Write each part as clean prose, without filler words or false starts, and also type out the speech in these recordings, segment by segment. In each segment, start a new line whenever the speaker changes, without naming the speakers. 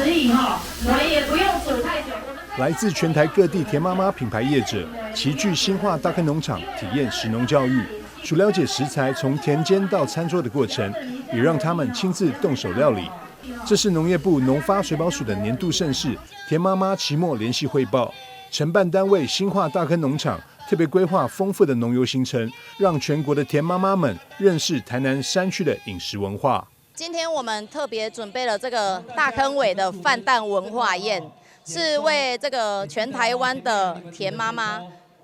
可以哈，我們也不用煮太久。
來自全台各地田媽媽品牌業者齊聚新化大坑農場，體驗食農教育，除了解食材從田間到餐桌的過程，也讓他們親自動手料理。這是農業部農發水保署的年度盛事——田媽媽期末聯繫匯報。承辦單位新化大坑農場特別規劃豐富的農遊行程，讓全國的田媽媽們認識台南山區的飲食文化。
今天我們特別準備了這個大坑尾的飯糰文化宴，是為這個全台灣的田媽媽，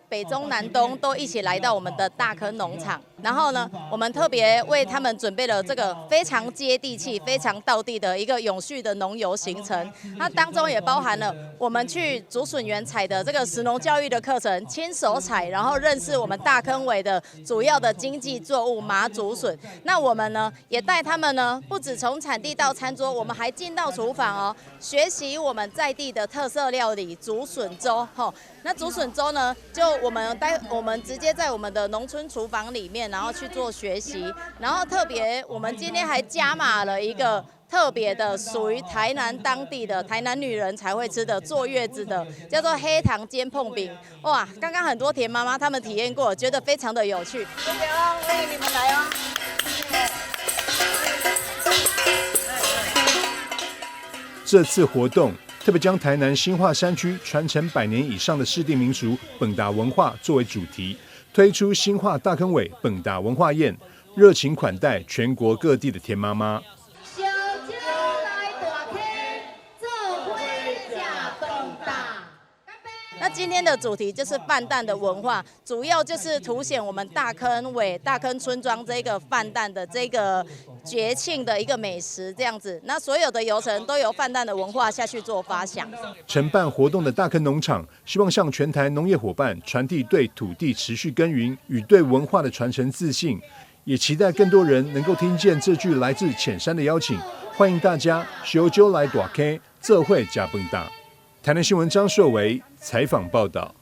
北中南東都一起來到我們的大坑農場。然後呢，我們特別為他們準備了這個非常接地氣、非常道地的一個永續的農遊行程。那當中也包含了我們去竹筍園採的這個食農教育的課程，親手採，然後認識我們大坑尾的主要的經濟作物麻竹筍。那我們呢，也帶他們呢，不止從產地到餐桌，我們還進到廚房哦，學習我們在地的特色料理竹筍粥。吼，那竹筍粥呢，就我們帶我們直接在我們的農村廚房裡面，然後去做學習，然後特別我們今天還加碼了一個特別的屬於台南當地的台南女人才會吃的坐月子的，叫做黑糖煎椪餅。哇，剛剛很多田媽媽她們體驗過，覺得非常的有趣。
謝謝哦，歡迎你們來哦。謝謝。
這次活動特別將台南新化山區傳承100年以上的市定民俗飯糰文化作為主題，推出新化大坑尾飯糰文化宴，熱情款待全國各地的田媽媽。
燒酒來大坑，做伙食飯糰。
那今天的主題就是飯糰的文化，主要就是凸顯我們大坑尾大坑村莊這個飯糰的這個節慶的一個美食這樣子。那所有的遊程都由飯糰的文化下去做發想。
承辦活動的大坑農場希望向全台農業夥伴傳遞對土地持續耕耘與對文化的傳承自信，也期待更多人能夠聽見這句來自淺山的邀請，歡迎大家燒酒來大坑，做伙食飯糰。台南新聞張碩維採訪報道。